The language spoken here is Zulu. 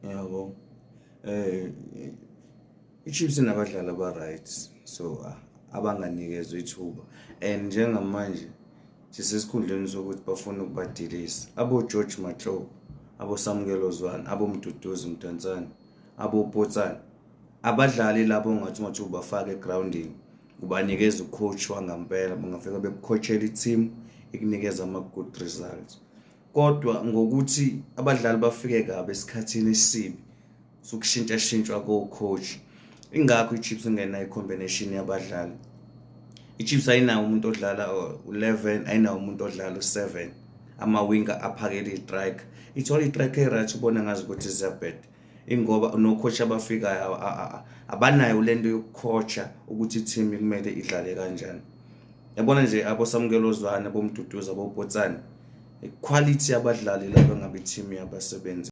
Yabo, i-Chiefs inabadlali aba-right, so abanganikezwa ithuba, and njengamanje sisesikhundleni sokuthi bafuna ukubadilisa abo-George Matlou, abo-Samukelo Zwane, abo-Mduduzi Mdantsane, abo-Potsane, abadlali labo ongathi ungathi ubafaka egrawundini, ubanikeza u-coach wangampela, bangafika beku-coachele i-team, ikunikeza ama-good results. Kodwa ngokuthi abadlali bafike kabi esikhathini esibi sokushintshashintshwa ko-coach, ingakho i-Chiefs ingenayo i-combination yabadlali. I-Chiefs ayinawo umuntu odlala u-11, ayinawo umuntu odlala u-7, ama-winger aphakele i-strike, ithola i-strike e-right, ubona ngazi ukuthi ziyabheda, ingoba no-coach abafikayo abanayo lento yoku-coacha ukuthi i-team kumele idlale kanjani. Yabona nje, aboSamukelo Zwane, aboMduduzi, aboPotsane, quality yabadlali laba ngabe i-team yabasebenzi.